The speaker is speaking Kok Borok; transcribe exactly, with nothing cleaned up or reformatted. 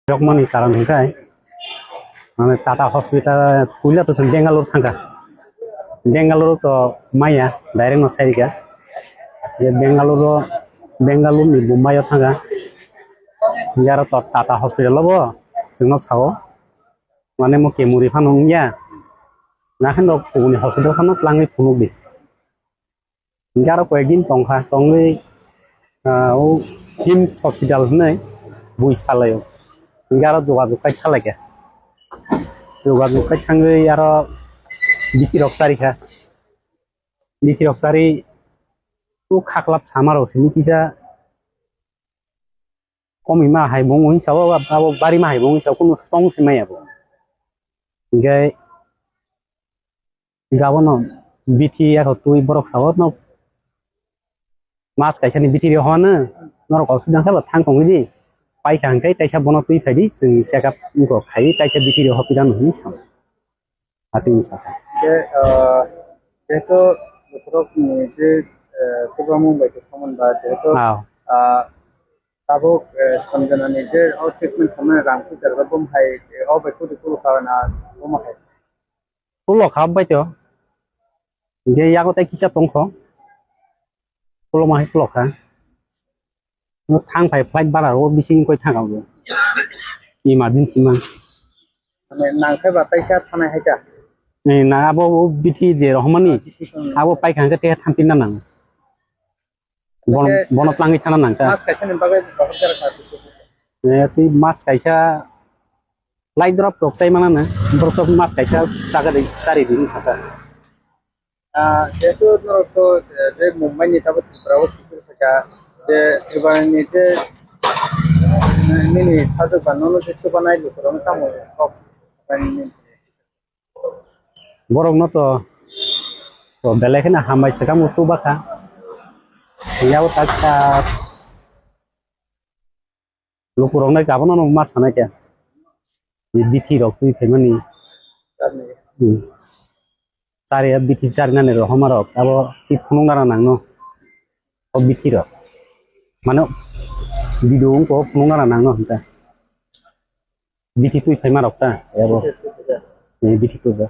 Yokmani karon hwnkhe, mane Tata Hospital puila to chwng Bangalore thangkha. Bangalore to maya direct no sairika. Ye Bangalore, Bangalore ni Mumbai o thangkha. Yaro to Tata Hospital o bo chwngno sao. Mane mo kemuri phano wngya. Nakheno kubuni hospital phano twlangwi phunukdi. Hingke aro koyekdin tongkha, tongwi, ah, o hims hospital hinwi bui salaio. Hingke aro jogajog khai thalaikha. Jogajog khai thangwi aro bithi rok charikha. Bithi rok chari o khaklap samarok simi kisa komi ma hai bo wngwi sao, abo bari ma hai bo wngwi sao, kunu song se maya bo. Hingke Gabono bithi eko twi borok sao no mas kaisa ni bithi rw hwn norok kok sudang khe bo thang tongwi di paikha hwnkhe taisa bono twi phai di chwng check up wngkha khai taisa bithi rw hopida no hinwi sao atwini sakha. Khe, ah, jehetu bokhorok ni je, eh, chubamu bai khe thangmani ba jehetu, ah, tabuk, eh, Sanjana ni je o treatment khamnai rang puja rok bo hai, eh, o bai kudi kulu kha na bo ma hai. Pulo kha bai to. Hingke yago tei kisa tongkho. Pulo ma hai pulo kha. No thang phai flight bara o bising koi thang ang. Emergency ma. Mane nang khe ba taisa thanai hai ta. Ni na abo o bithi je rohmani. Bithi tong. Abo pai khang khe te thampin na nang. Bono, bono twlangwi thana nang ta. Mas kaisa ni bagwi bahar jara kha. Eh, twi mas kaisa lai drop rok chai mana na. Borok to mas kaisa chaga de chari di saka. Ah, jehetu norok to, eh, je Mumbai ni tabo Tripura o sisir kha, je Tripura ni je, eh, nini sajwk ba nono je chubanai lukurok tamo kok. Borokno to, to belai kheno hambai swkang bo chubakha. Yabo tak tak lukurokno gabono no ma sanai khe. Ni bithi rok twi phaimani. Hmm. Chari bithi chari nani rohoma rok abo twi phunuk nana nangno. O bithi rok. Mano video wngko phunuk nana nangno hinta. Bithi twi phaima rok ta, abo. Ni bithi tuja.